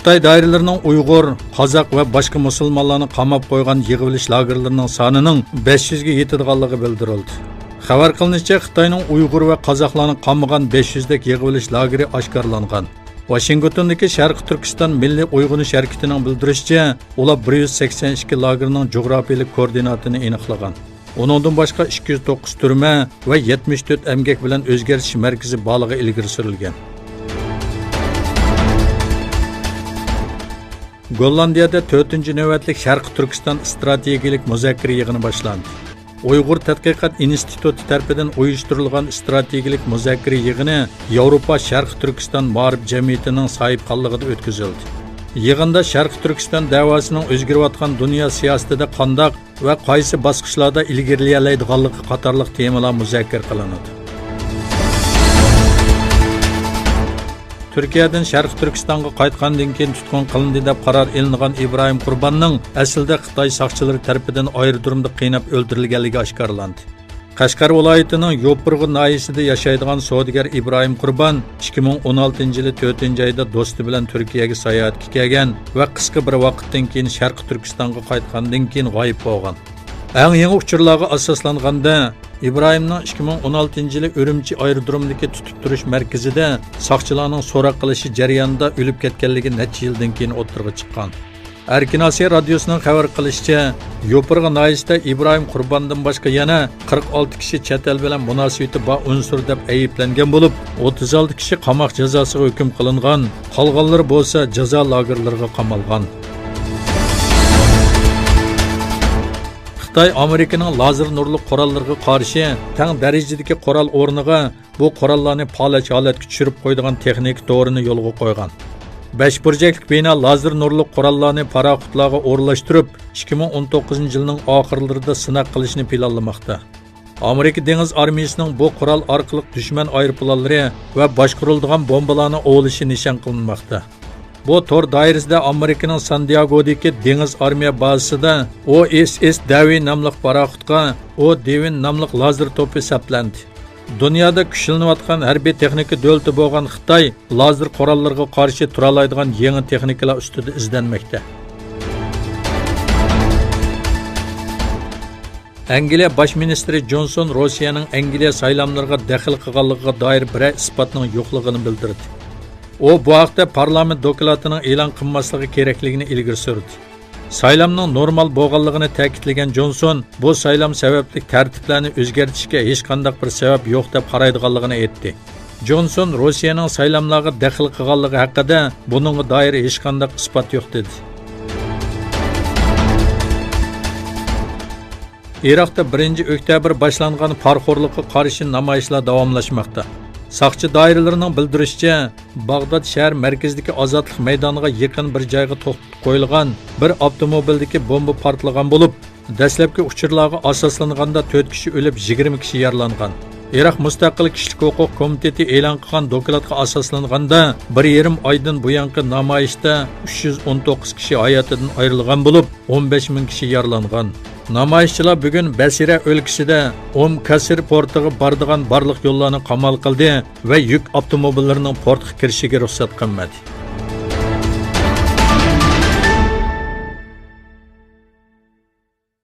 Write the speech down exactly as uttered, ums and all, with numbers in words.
خىتاي دائىرىلىرىنىڭ ئۇيغۇر، قازاق ۋە باشقا مۇسۇلمانلارنى قاماپ قويغان يىغىۋېلىش لاگېرلىرىنىڭ سانىنىڭ بەش يۈزگە يېتىدىغانلىقى بىلدۈرۈلدى. خەۋەر قىلىنىشىچە، خىتاينىڭ ئۇيغۇر ۋە قازاقلارنى قامىغان بەش يۈزدەك يىغىۋېلىش لاگېرى ئاشكارىلانغان. ۋاشىنگتوندىكى شەرقىي تۈركىستان مىللىي ئويغىنىش ھەرىكىتىنىڭ بىلدۈرۈشىچە، ئۇلار بىر يۈز سەكسەن ئىككى لاگېرنىڭ جۇغراپىيەلىك كوئوردىناتىنى ئېنىقلىغان. ئۇنىڭدىن باشقا، ئىككى يۈز توققۇز تۈرمە ۋە يەتمىش تۆت ئەمگەك بىلەن ئۆزگەرتىش مەركىزى بارلىقى ئىلگىرى سۈرۈلگەن. گوللاندىيەدە تۆتىنچى نۆۋەتلىك شەرقىي تۈركىستان ئىستراتېگىيەلىك مۇزاكىرە يىغىنى باشلاندى. ئۇيغۇر تەتقىقات ئىنستىتۇتى تەرىپىدىن ئۇيۇشتۇرۇلغان ئىستراتېگىيەلىك مۇزاكىرە يىغىنى ياۋروپا شەرقىي تۈركىستان مائارىپ جەمئىيىتىنىڭ ساھىبخانلىقىدا ئۆتكۈزۈلدى. يىغىندا شەرقىي تۈركىستان دەۋاسىنىڭ ئۆزگىرىۋاتقان دۇنيا سىياسىتىدە قانداق ۋە قايسى باسقۇچلاردا ئىلگىرىلىيەلەيدىغانلىقى قاتارلىق تېمىلار مۇزاكىرە قىلىنىدۇ. تۈركىيەدىن شەرقىي تۈركىستانغا قايتقاندىن كېيىن تۇتقۇن قىلىندى دەپ قارار ئېلىنغان ئىبراھىم قۇرباننىڭ ئەسلىدە خىتاي ساقچىلىرى تەرىپىدىن ئايرودرومدا قىيناپ ئۆلتۈرۈلگەنلىكى ئاشكارىلاندى. قەشقەر ۋىلايىتىنىڭ يوپۇرغا ناھىيەسىدە ياشايدىغان سودىگەر ئىبراھىم قۇربان ئىككى مىڭ ئون ئالتىنچى يىلى تۆتىنچى ئايدا دوستى بىلەن تۈركىيەگە ساياھەتكە كەلگەن ۋە قىسقا بىر ۋاقىتتىن كېيىن شەرقىي تۈركىستانغا قايتقاندىن كېيىن غايىب بولغان. ئەڭ يېڭى ئۇچۇرلارغا ئاساسلانغاندا، ئىبراھىمنىڭ ئىككى مىڭ ئون ئالتىنچى يىلى ئۈرۈمچى ئايرودرومىدىكى تۇتۇپ تۇرۇش مەركىزىدە ساقچىلارنىڭ سوراق قىلىشى جەريانىدا ئۆلۈپ كەتكەنلىكى نەچچە يىلدىن كېيىن ئوتتۇرىغا چىققان. ئەركىن ئاسىيا رادىيوسىنىڭ خەۋەر قىلىشىچە، يوپۇرغا ناھىيەسىدە ئىبراھىم قۇرباندىن باشقا يەنە قىرىق ئالتە كىشى چەت ئەل بىلەن مۇناسىۋىتى بار ئۇنسۇر دەپ ئەيىبلەنگەن بولۇپ، ئوتتۇز ئالتە كىشى قاماق جازاسىغا ھۆكۈم قىلىنغان، قالغانلىرى بولسا جازا لاگېرلىرىغا قامالغان. خىتاي ئامېرىكىنىڭ لازېر نۇرلۇق قوراللىرىغا قارشى تەڭ دەرىجىدىكى قورال ئورنىغا بۇ قوراللارنى پالەچ ھالەتكە چۈشۈرۈپ قويىدىغان تېخنىكا تورىنى يولغا قويغان. بەش بۇرجەكلىك بىنا لازېر نۇرلۇق قوراللارنى پاراخوتلارغا ئورۇنلاشتۇرۇپ، ئىككى مىڭ ئون توققۇزىنچى يىلنىڭ ئاخىرلىرىدا سىناق قىلىشنى پىلانلىماقتا. ئامېرىكا دېڭىز ئارمىيىسىنىڭ بۇ قورال ئارقىلىق دۈشمەن ئايروپىلانلىرى ۋە باشقۇرۇلىدىغان بومبىلارنى ئوۋلىشى نىشان قىلىنماقتا. بۇ تور دائىرىسىدە ئامېرىكىنىڭ سان دىياگودىكى دېڭىز ئارمىيە بازىسىدا ئو ئېس ئېس دەۋى ناملىق پاراخوتقا ئو دېۋىن ناملىق لازېر توپى سەپلەندى. دۇنيادا كۈچلىنىۋاتقان ھەربىي تېخنىكا دۆلىتى بولغان خىتاي لازېر قوراللىرىغا قارشى تۇرالايدىغان يېڭى تېخنىكىلار ئۈستىدە ئىزدەنمەكتە. ئەنگلىيە باش مىنىستىرى جونسون روسىيەنىڭ ئەنگلىيە سايلاملىرىغا دەخلى قىلغانلىقىغا دائىر بىرەر ئىسپاتنىڭ يوقلۇقىنى بىلدۈردى. ئۇ بۇ ھەقتە پارلامېنت دوكلاتىنىڭ ئېلان قىلماسلىقى كېرەكلىكىنى ئىلگىرى سۈردى. سايلامنىڭ نورمال بولغانلىقىنى تەكىتلىگەن جونسون، بۇ سايلام سەۋەبلىك تەرتىپلەرنى ئۆزگەرتىشكە ھېچقانداق بىر سەۋەب يوق دەپ قارايدىغانلىقىنى ئېيتتى. جونسون روسىيەنىڭ سايلاملارغا دەخلى قىلغانلىقى ھەققىدە بۇنىڭغا دائىر ھېچقانداق ئىسپات يوق دېدى. ئىراقتا بىرىنچى ئۆكتەبىر باشلانغان پارىخورلۇققا قارشى نامايىشلار داۋاملاشماقتا. ساقچى دائىرىلىرىنىڭ بىلدۈرۈشىچە، باغداد شەھەر مەركىزىدىكى ئازادلىق مەيدانىغا يېقىن بىر جايغا توختىتىپ قويۇلغان بىر ئاپتوموبىلدىكى بومبا پارتلىغان بولۇپ، دەسلەپكى ئۇچۇرلارغا ئاساسلانغاندا، تۆت كىشى ئۆلۈپ، يىگىرمە كىشى يارىلانغان. ئىراق مۇستەقىل كىشىلىك ھوقۇق كومىتېتى ئېلان قىلغان دوكلاتقا ئاساسلانغاندا، بىر يېرىم ئايدىن بۇيانقى نامايىشتا ئۈچ يۈز ئون توققۇز كىشى ھاياتىدىن ئايرىلغان بولۇپ، ئون بەش مىڭ كىشى يارىلانغان. نامايىشچىلار بۈگۈن بەسرە ئۆلكىسىدە ئۇم كاسىر پورتىغا بارىدىغان بارلىق يوللارنى قامال قىلدى ۋە يۈك ئاپتوموبىللىرىنىڭ پورتقا كىرىشىگە رۇخسەت قىلمىدى.